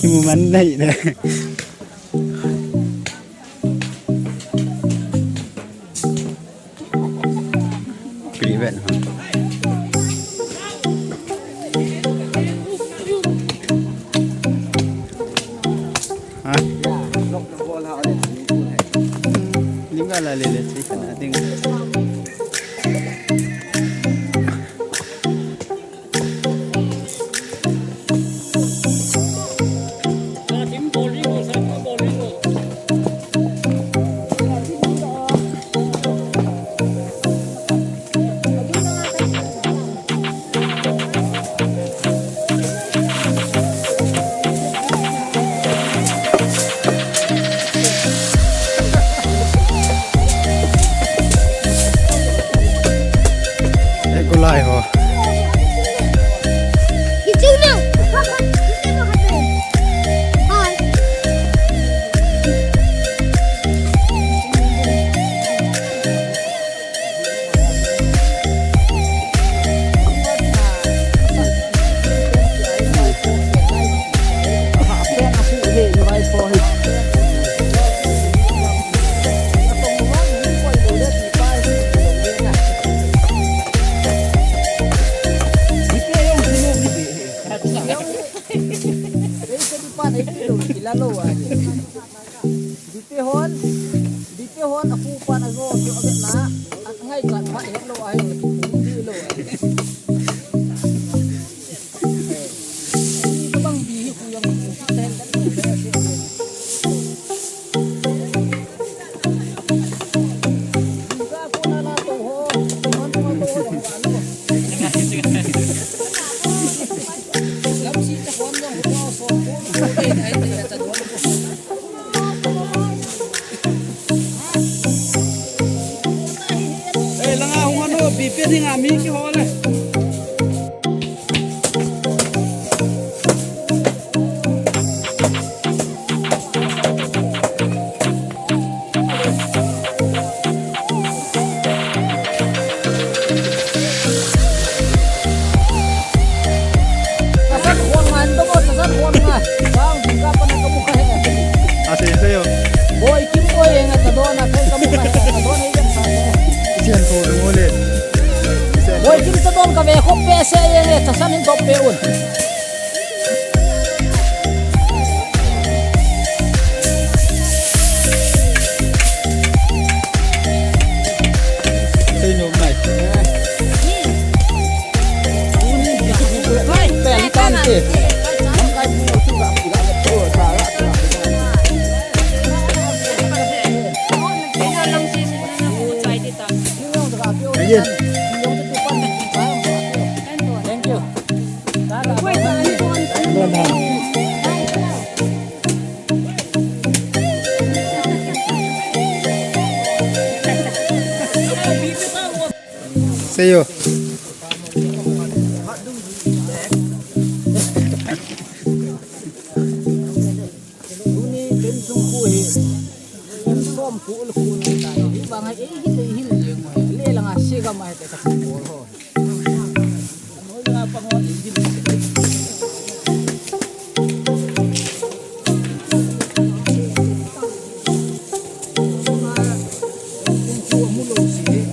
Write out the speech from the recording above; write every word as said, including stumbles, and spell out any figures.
Kimuman nai le. Private ho. Ha? Lim ga la le le, si kana ding. Ekolai ho. Bipe hon, bipe hon, aku pan ajo, tu aget na, at ngai kat, mat het lo ahi, hindi lo ahi. Ni ka bang bi hi ku yang ku ten kan ni. Ka ku na la to ho, man to ho yang ka lo. Lam si ta hon yang ho so ko. Ai, ai, ai, ta do. Eh, langa hung ano, bipe ding a mi kihol e. Tasan khon ngan to ko, tasan khon ngan. Bang, bang ka pa na ka mukha he. Ase, ase yo. Boy Kim boy, nga ta don na kai ka mukha he, ta don he, yang sa he. Sian ko mo le. Boy Kim ta don ka ve khop pe se ye, tasan hin top pe un. Thank you. See you. Tuni len sung khu hi, len som khu ul khu ni ta hi, hi bang hi, eh, hi le, hi le, mo hi, le langa si ga ma hi te ka khu ho. Mo la pa ngo hi, hi le. Sung khu mu lo si hi.